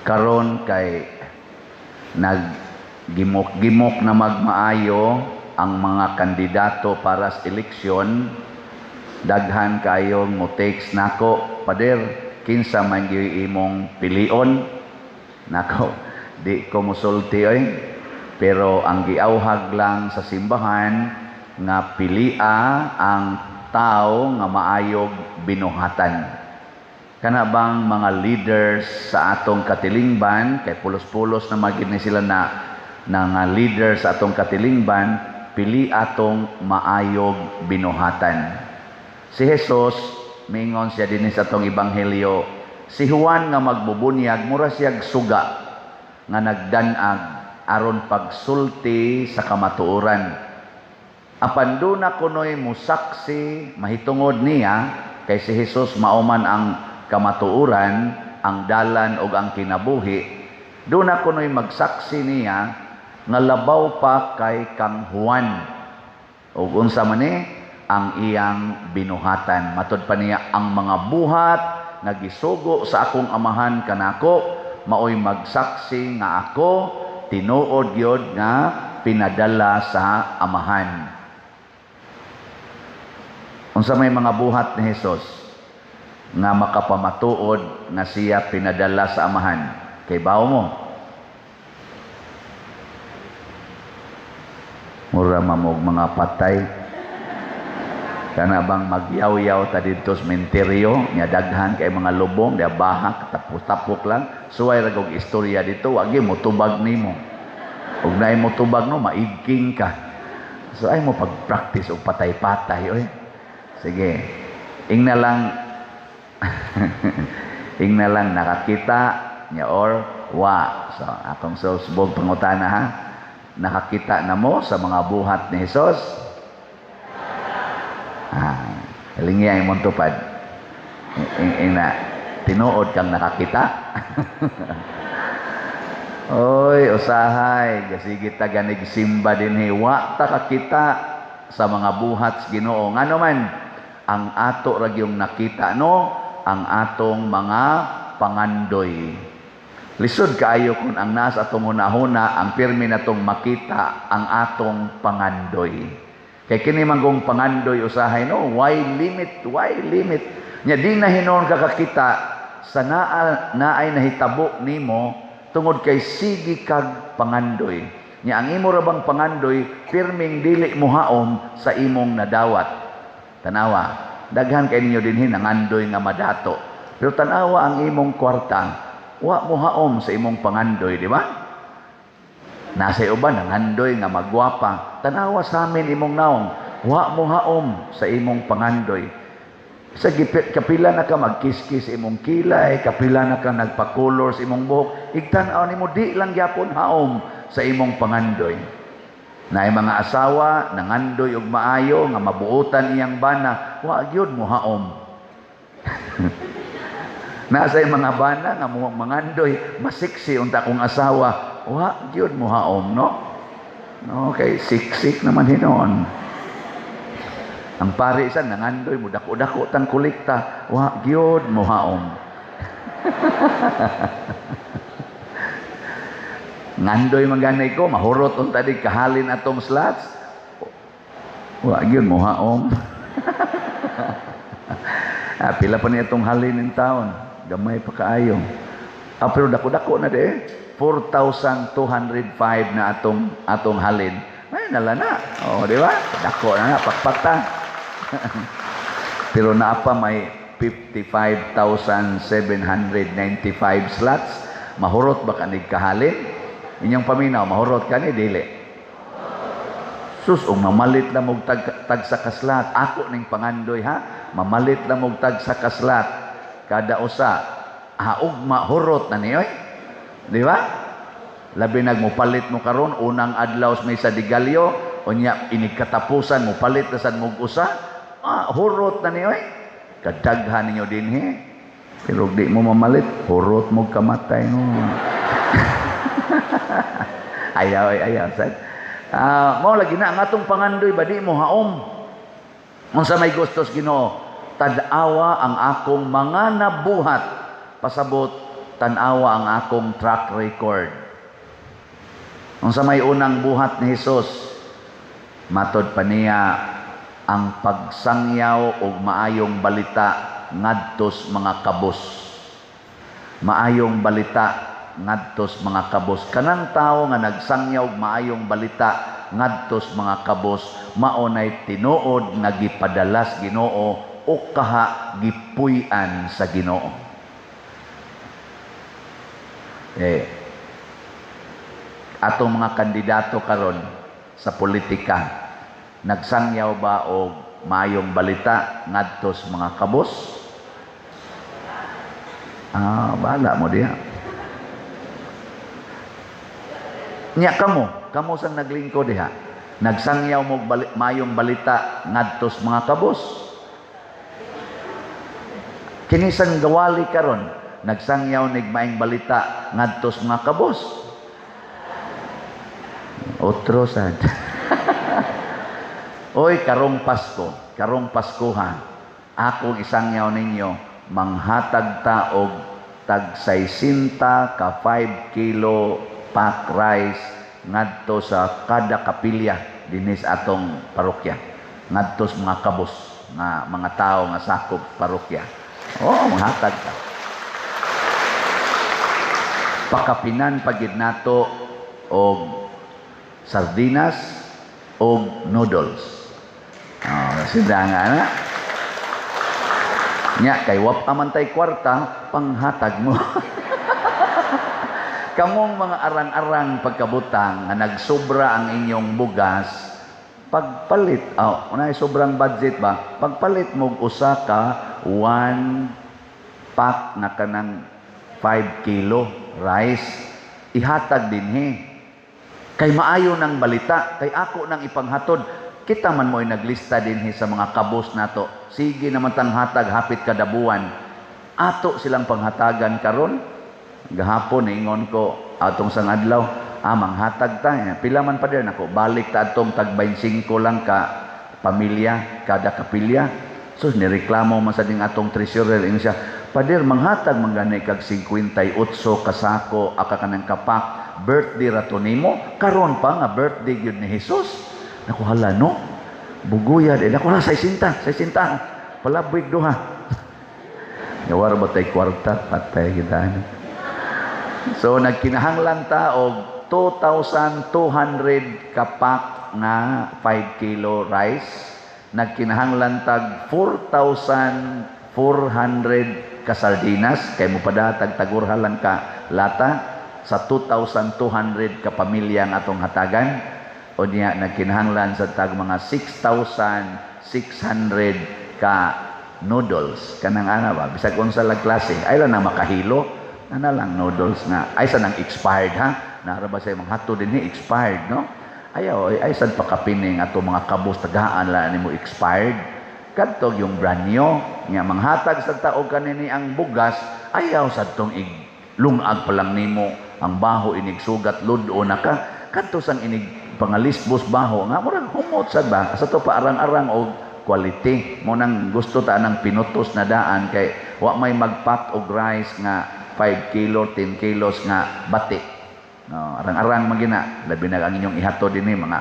Karon kay naggimok-gimok na magmaayo ang mga kandidato para sa eleksyon, daghan kayong mo text nako, "Pader, kinsa man gyud imong pilion?" Nako, di ko musulti oy. Pero ang giawhag lang sa simbahan nga pilia ang tao nga maayog binuhatan. Kana bang mga leaders sa atong katilingban, kay pulos-pulos na magid ni sila na nga leader sa atong katilingban, pili atong maayog binuhatan. Si Jesus, mingon siya dinhi sa atong ebanghelyo, si Juan nga magbubunyag mura siyag suga nga nagdanag aron pagsulti sa kamatuoran. Apan duna kunoy musaksi mahitungod niya, kay si Jesus mao man ang kamatuoran, ang dalan ug ang kinabuhi. Duna kunoy magsaksi niya nga labaw pa kay kang Juan. Ug unsa man ni ang iyang binuhatan? Matud pa niya, "Ang mga buhat nga gisugo sa akong Amahan kanako maoy magsaksi nga ako tinuod gyud nga pinadala sa Amahan." Unsa may mga buhat ni Jesus nga makapamatuod nga siya pinadala sa Amahan? Kay bawo mo? Mura mamog mga patay. Kana bang magyaw-yaw ta didto sa menteryo, nya daghan kay mga lubong, diya bahak, tapos-tapok lang. Suway ra kog istorya dito, wa gyud motubag nimo. Ug naay motubag no, maigking ka. So ay mo pag-practice og patay-patay oy. Sige. Ingna lang ingna lang nakakita niya or wa. So akong susbog pangutana ha. Nakakita na mo sa mga buhat ni Hesus? Ah, lingi ang imong tupad. Ina, tinuod kang nakakita? Oy, usahay, gasigi ta ganig simba dinhi, wa ta kakita sa mga buhat sa Ginoo. Ngano man ang ato ra gyung nakita no, ang atong mga pangandoy. Lisod kaayo kun ang nasa atong hunahuna, ang pirmi natong makita ang atong pangandoy. Kay kini manggong pangandoy usahay no, why limit, why limit? Nya di na hinuon ka kakita sa naay nahitabo nimo tungod kay sige kag pangandoy. Nya ang imo ra bang pangandoy pirming dili mohaom sa imong nadawat. Tanawa, daghan kay ninyo dinhi nangandoy nga madato. Pero tanawa ang imong kwarta, wa mohaom sa imong pangandoy, di ba? Nasa uban nangandoy nga magwapa. Tanawa sa amin imong naong, wa mohaom sa imong pangandoy. Sa kapila na ka magkiskis imong kilay, kapila na ka nagpakolor sa imong buhok, igtan-aw nimo di lang gyapon haom sa imong pangandoy. Naay mga asawa nangandoy og maayo nga mabuotan iyang bana, wa gyud mohaom. Nasa mga bana nga mangandoy, masiksi unta kong asawa, wa gyud mohaom, no? Okay, siksik naman hinon. Ang pare isa nangandoy mo dako-dako tang kolekta, wa gyud mohaom. Ngandoy man ganay ko, mahurot unta di kahalin atong slots. Wa gyud mohaom. Ah, pila pa niya itong halin in taon. Gamay pa kaayo. Ah, pero dako-dako na di. 4,205 na atong halin. Ay, nala na. O, di ba? Dako na na, pakpakta. Pero naa pa may 55,795 slots. Mahurot ba kanig kahalin? Inyong paminaw, mahurot kani dili? Sus, ug mamalit lang og tag sa kaslat. Ako ning pangandoy ha. Mamalit lang og tag sa kaslat. Kada usa, haog mahurot na ni oy. Di ba? Labi nag mopalit mo karon unang adlaw sa may sa Digalyo, unya inig katapusan mopalit na sad mog usa, hurot na ni oy. Kadaghan ninyo dinhi. Pero di mo mamalit, hurot mo kamatay no. Ayaw, ayaw, sad. Mao lagi na ang atong pangandoy ba di mo haom. Unsa may gustos Ginoo? Tad-awa ang akong mga nabuhat pasabot Tan-awa ang akong track record. Unsa may unang buhat ni Hesus? Matod pa niya, ang pagsangyaw og maayong balita ngadtos mga kabos. Maayong balita ngadtos mga kabos. Kanang tawo nga nagsangyaw og maayong balita ngadtos mga kabos, mao nay tinuod nga gipadalas Ginoo o kaha gipuy-an sa Ginoo. Eh, atong mga kandidato karon sa politika, nagsangyaw ba og maayong balita ngadtos mga kabos? Ah, bahala mo diha. Nya kamo, kamo sang naglingkod diha, nagsangyaw mo maayong balita ngadtos mga kabos? Kini sang gawali karon, nagsangyaw nig maayong balita ngadtos mga kabos? Otro sad. Oy, karong Pasko, karong Paskuhan, akong isangyaw ninyo, manghatag ta og tag 60 ka 5 kilo pack rice ngadto sa kada kapilya dinhi sa atong parokya, ngadto sa mga kabos nga mga tawo nga sakop parokya. Oh, manghatag ta. Pakapinan pagid nato og sardinas og noodles. Oh, sila nga na. Nya kay wa pa man tay kwarta, panghatag mo. Kamong mga arang-arang pagkabutang nga nagsobra ang inyong bugas, pagpalit, oh, unay sobrang budget ba? Pagpalit mo og usa ka 1 pack na kanang 5 kilo rice, ihatag dinhi. Kay maayo ng balita, kay ako nang ipanghatod. Kita man mo'y naglista dinhi sa mga kabos nato. Sige naman tang hatag hapit kada buwan. Ato silang panghatagan karon. Gahapon ingon ko atong sang adlaw, manghatag ta. Pila man pa dir nako, balik ta atong tag 25 lang ka pamilya kada kapilya. So nireklamo man sa ding atong treasurer, ingon siya, "Pader, manghatag man gani kag 58 ka sako aka kanang kapak, birthday ra to nimo, karon pa nga birthday gyud ni Jesus." Naku, hala no. Buguyad eh naku, hala 60, 60. Palabwig duha. Yawar ba tay kwarta, patay kita. So nagkinahanglan ta og 2,200 kapak nga 5 kilo rice. Nagkinahanglan tag 4,400 ka sardinas kay mo padatag tagurha lang ka lata sa 2,200 ka pamilya ang atong hatagan. O niya nagkinahanglan sa tag mga 6,600 ka noodles. Kanang ana ba bisag unsa lang klase, ay lang na makahilo ana lang noodles nga ay sa nang expired ha. Nara ba sa mga hato dinhi expired no? Ayaw ay sad pakapining ato mga kabos, tagaan la nimo expired. Kadto yung brand new nya manghatag sa taog kanini ang bugas, ayaw sad tong lungag pa lang nimo ang baho inig sugat ludo na ka kadto sang inig pangalisbos baho nga murag humot sad ba sa to pa arang-arang og quality mo nang gusto ta nang pinutos na daan kay wa may magpack og rice nga 5 kilo 10 kilos nga bati no, arang-arang man gina labi na ang inyong ihato dinhi mga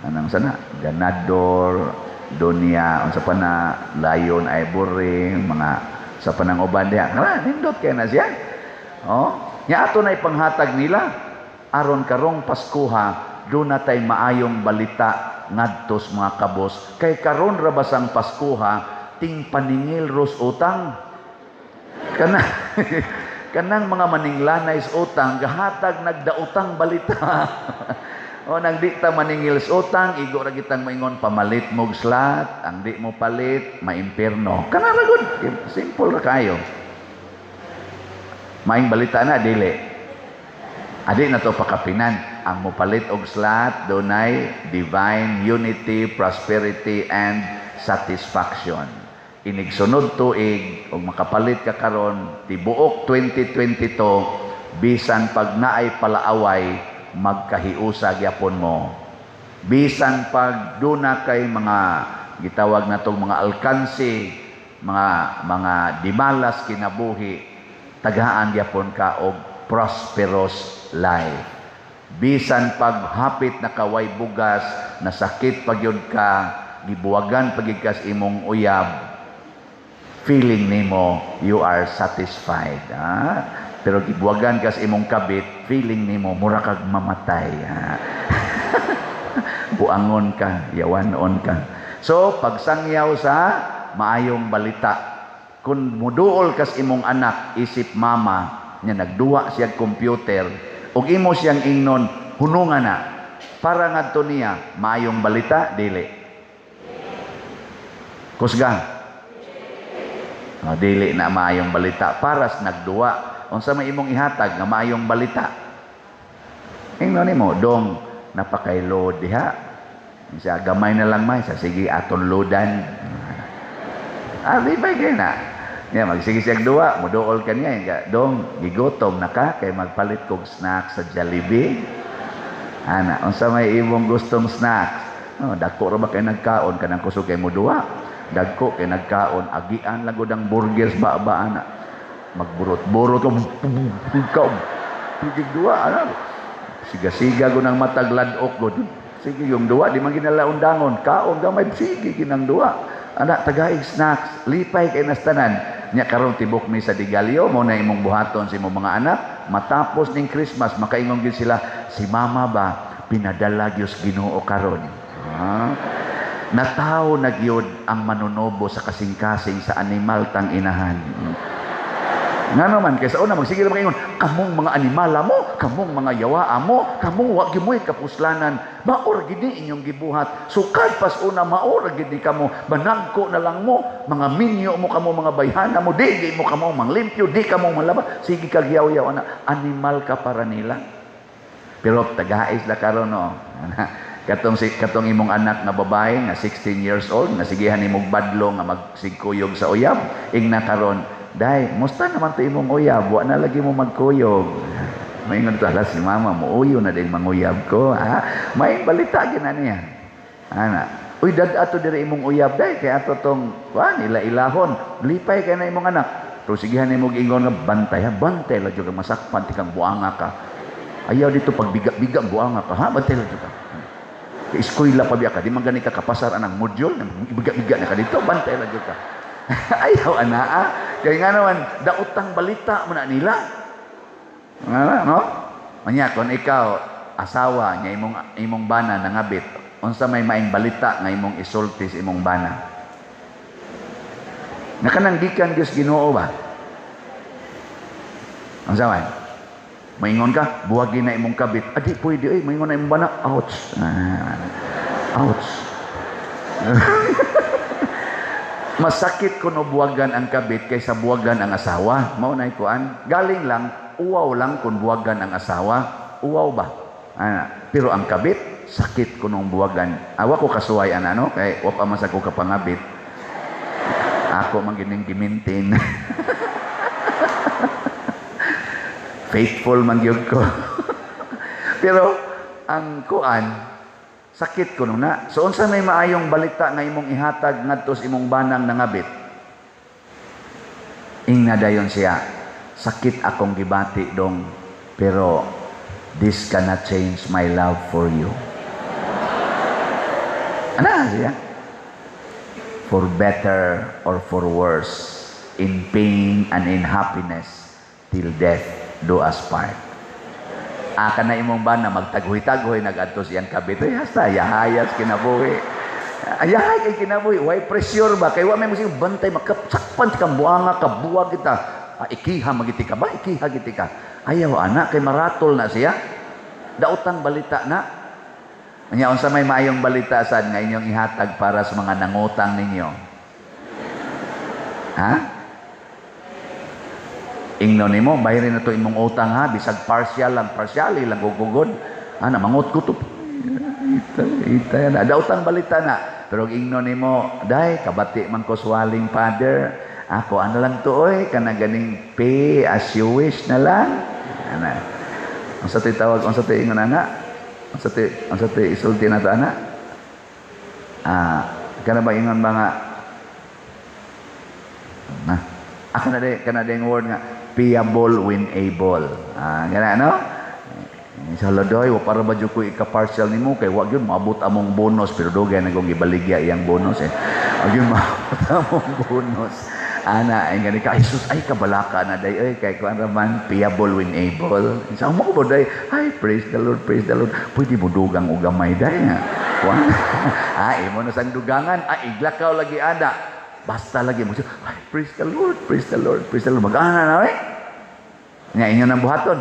anang sana ganador Donya unsa pa na Lion Ivory mga sa panang uban diha nga nindot kay na siya. Oh, nya ato na ipanghatag nila aron karong Paskuha do na tay maayong balita ngadtos mga kabos kay karon ra basang Paskuha ting paningil ros utang kana kanang mga maninglanay sa utang gahatag nagdautang balita. O nang di ta maningil sa utang, igo ra kitang maingon pamalit mo og slot, ang di mo palit maimpierno. Kana ra gud, simple ra kayo. Maing balita na dili. Adi na to pakapinan ang mopalit og slot dunay divine unity, prosperity and satisfaction. Inig sunod tuig og makapalit ka karon tibuok 2022, bisan pag naay palaaway magkahiusa gyapon mo. Bisan pag duna kay mga gitawag natong mga alkansi, mga dimalas kinabuhi, Tagaan gyapon ka og prosperous life. Bisan paghapit na kaway bugas, nasakit pagyud ka, gibuwagan pagyud ka sa imong uyab, feeling nimo you are satisfied. Ha? Pero gibuwagan ka sa imong kabit, feeling nimo mura kag mamatay. Ha? Buangon ka, yawanon ka. So, pagsangyaw sa maayong balita, kung muduol kas imong anak isip mama nya nagduwa siya computer ug imo siyang ingnon, "Hununga na," para ngadto niya maayong balita, dili? Kusga. Oh, dili na maayong balita para sa nagduwa. Unsa may imong ihatag nga maayong balita? Ingnon nimo, "Dong, napakay load diha." Siya, "Gamay na lang, may." Sa, "Sige, aton loadan." Ah, di ba kay na? Ya, magsige siya duwa, muduol ka niya, nga, "Dong, gigutom na ka kay magpalit kog snack sa Jollibee?" Ana, unsa may imong gustong snacks? Oh, dako ra ba kay nagkaon kanang kusog kay mo duwa? Dagko kay nagkaon, agian lang gud ang burgers ba ba ana. Magburot-burot ka ka. Sige duwa ana. Siga-siga gud ang matag ladok gud. Sige yung duwa di man ginala undangon, kaon gamay, sige ginang duwa. Ana, tagaig snacks, lipay kay nastanan. Nya karon tibok mi sa Digalyo, mo na imong buhaton sa imong mga anak, matapos ning Christmas makaingon gyud sila, "Si mama ba pinadala gyud Ginoo karon." Ha? Natawo na gyud ang manunobo sa kasing-kasing sa animal tang inahan. Ngano man kaysa una magsige ra makaingon, "Kamong mga animala mo, kamong mga yawaa mo, kamong wa gyud mo'y kapuslanan, maor gid ni inyong gibuhat. Sukad pas una maor gid ni kamo, managko na lang mo, mga minyo mo kamo, mga bayhana mo, di mo kamo manglimpyo, di kamo malaba." Sige kag yaw-yaw ana, animal ka para nila. Pero tagais la karon, no. Katong si katong imong anak nga babae nga 16 years old nga sigihan nimong badlo nga magsigkuyog sa uyab, ingna karon, "Day, musta naman to imong uyab? Wa na lagi mo magkuyog." Maingon to, "Ala, si mama mo uyo na din manguyab ko." Ha? May balita gina niya. Ana. "Uy, dad ato diri imong uyab, day, kay ato tong kuan ila ilahon." Lipay kay na imong anak. Pero sigihan nimo ingon nga, "Bantay ha, bantay la jud ka, masakpan ti kang buanga ka. Ayaw dito pagbiga-biga, buanga ka ha, bantay la jud ka. Kay eskwela pa biya ka, di man gani ka kapasar anang module, biga-biga na ka dito, bantay la jud ka." Ayaw ana ah. Kay nga naman daotang balita mo na nila. Nga no? Manya kon ikaw asawa nya imong imong bana nangabit, unsa may maing balita nga imong isulti sa imong bana? Nakanang gikan Dios Ginoo ba? Unsa man? Maingon ka, "Buwagi na imong kabit." Adi pwede oy, maingon na imong bana. "Ouch." Ah, ouch. Masakit kuno buwagan ang kabit kaysa buwagan ang asawa. Mao na kuan. Galing lang, uwaw lang kung buwagan ang asawa. Uwaw ba? Ah, pero ang kabit, sakit kunong buwagan. Awa ko kasuway ana, no, kay wa pa man sa ko kapangabit. Ako man gining gimintin. Faithful man gyud ko. Pero ang kuan, sakit kuno na. So unsa may maayong balita nga imong ihatag ngadto sa imong banang nangabit? Ingna dayon siya, "Sakit akong gibati, dong, pero this cannot change my love for you." Ana siya? "For better or for worse, in pain and in happiness, till death do us part." Aka na imong bana magtaghoy-taghoy nagadto siyang kabit. Ay, hasta yahayas kinabuhi. Ayahay kay kinabuhi. Why pressure ba? Kay wa may musig bantay makapsakpan kang buanga ka buwag kita. Ah, ikiha magiti ka ba? Ikiha giti ka. Ayaw ana kay maratol na siya. Daotang balita na. Anya unsa may maayong balita sad nga inyong ihatag para sa mga nangutang ninyo? Ha? Ingno nimo, bayarin na to imong utang ha, bisag partial lang, partially lang gugugod. Ana mangot ko to. Ita, ita na. Daotang balita na. Pero ingno nimo, "Day, kabati man ko swaling father. Ako ano lang to oy, kana ganing pay as you wish na lang." Ana. Unsa to'y tawag, unsa to'y ingon ana? Unsa to'y isulti na to ana? Ah, kana ba ingon ba nga na ako na di kana di word nga Payable when able. Ah, gana no? Sa ladoy, wa para ba jud ko ika-partial nimo kay wa gyud maabot among bonus, pero dugay na kong gibaligya iyang bonus eh. Wa gyud maabot among bonus. Ana, ay gani ka, Jesus, ay kabalaka na day, ay kay kuan ra man, payable when able. Sa mo ko ba day, ay praise the Lord, praise the Lord. Pwede mo dugang og gamay day nga. Kuan. Ah, imo na sang dugangan, ah, iglakaw lagi ana. Basta lagi mo, ay praise the Lord, praise the Lord, praise the Lord. Mag-ana na eh. Nya inyo nang buhaton.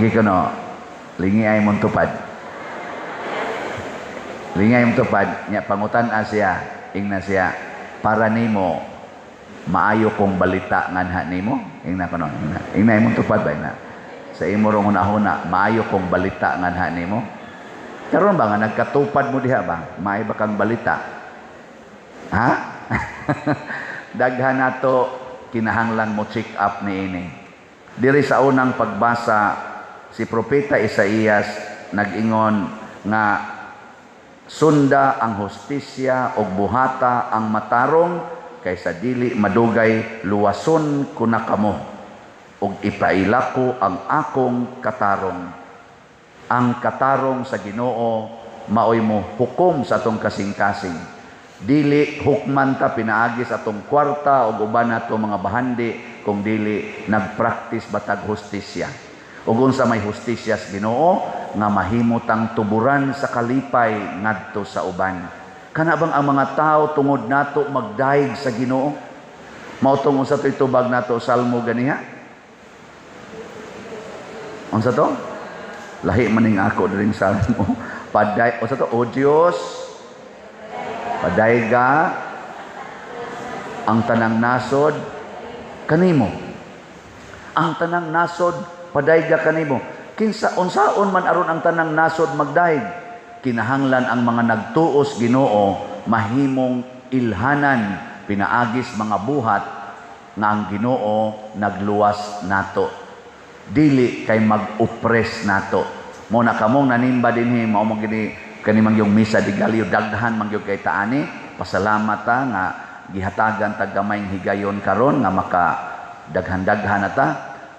Sige ko no, lingi ay mong tupad. Lingi ay mong tupad, nya pangutan siya, ingna siya, para nimo, maayo kong balita nganha nimo. Ingna ko no, ingna. Ingna imong tupad ba, ingna. Sa imo rong hunahuna, maayo kong balita nganha nimo. Karon ba nga nagkatupad mo diha ba? Maayo ba kang balita? Ha? Daghan nato kinahanglan mo check up niini. Diri sa unang pagbasa, si Propeta Isaías nag-ingon nga sunda ang hustisya ug buhata ang matarong kaysa dili madugay luwason ko na kamo ug ipaila ko ang akong katarong. Ang katarong sa Ginoo maoy mo hukom sa atong kasing-kasing. Dili hukman ta pinaagi sa atong kwarta ug uban nato mga bahandi kung dili nagpraktis batag hustisya. Ug unsa may hustisya sa Ginoo nga mahimo tang tuburan sa kalipay ngadto sa uban. Kana bang ang mga tawo tungod nato magdaig sa Ginoo? Mao tong unsa to'y tubag nato salmo ganiha? Unsa to? Lahi maning ako diring salmo. Paday unsa to? O Dios, padayga ang tanang nasod kanimo. Ang tanang nasod padayga kanimo. Kinsa unsaon man aron ang tanang nasod magdayeg, kinahanglan ang mga nagtuos Ginoo mahimong ilhanan pinaagis mga buhat nga ang Ginoo nagluwas nato. Dili kay mag-oppress nato. Mo na kamong nanimba dinhi mao mo gini kani mangyong misa di Galio daghan mangyong kay taani. Pasalamat ta nga gihatagan tag gamayng higayon karon nga maka daghan-daghan na ta.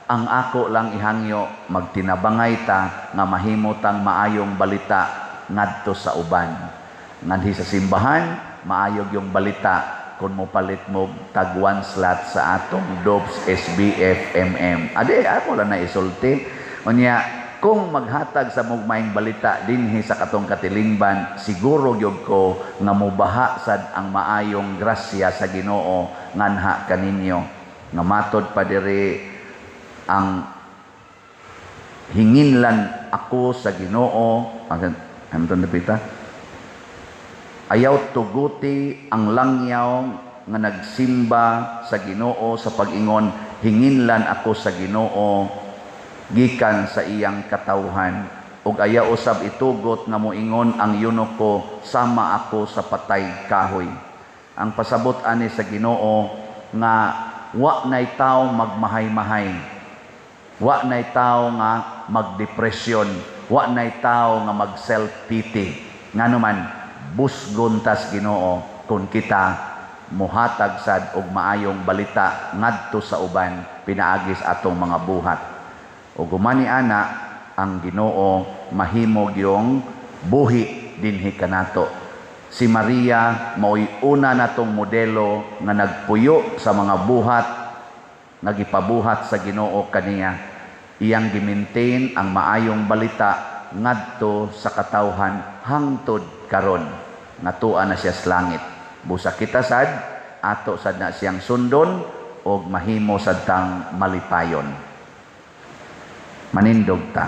Ang ako lang ihangyo magtinabangay ta nga mahimo tang maayong balita ngadto sa uban. Nganhi sa simbahan maayog yung balita kung mopalit mo tag one slot sa atong Dobbs SBF MM. Ade ako lang na isulti. Unya kung maghatag sa mugmaing balita dinhi sa katong katilingban, siguro gyud ko nga mobaha sad ang maayong grasya sa Ginoo nganha kaninyo. Nga matod pa diri ang hinginlan ako sa Ginoo. Ang napita? Ayaw tuguti ang langyaw nga nagsimba sa Ginoo sa pag-ingon, hinginlan ako sa Ginoo gikan sa iyang katawhan. Ug ayaw usab itugot nga moingon ang eunuko, sama ako sa patay kahoy. Ang pasabot ani sa Ginoo nga wa nay tawo magmahay-mahay, wa nay tawo nga magdepresyon, wa nay tawo nga mag-self-pity. Ngano man busgon tas Ginoo kung kita muhatag sad og maayong balita ngadto sa uban pinaagis atong mga buhat. Ug humani ana ang Ginoo mahimog yung buhi dinhi kanato. Si Maria maoy una natong modelo nga nagpuyo sa mga buhat nga gipabuhat sa Ginoo kaniya. Iyang gi-maintain ang maayong balita ngadto sa katawhan hangtod karon. Ngatua na siya sa langit. Busa kita sad ato sad na siyang sundon og mahimo sad tang malipayon. Manindog ta.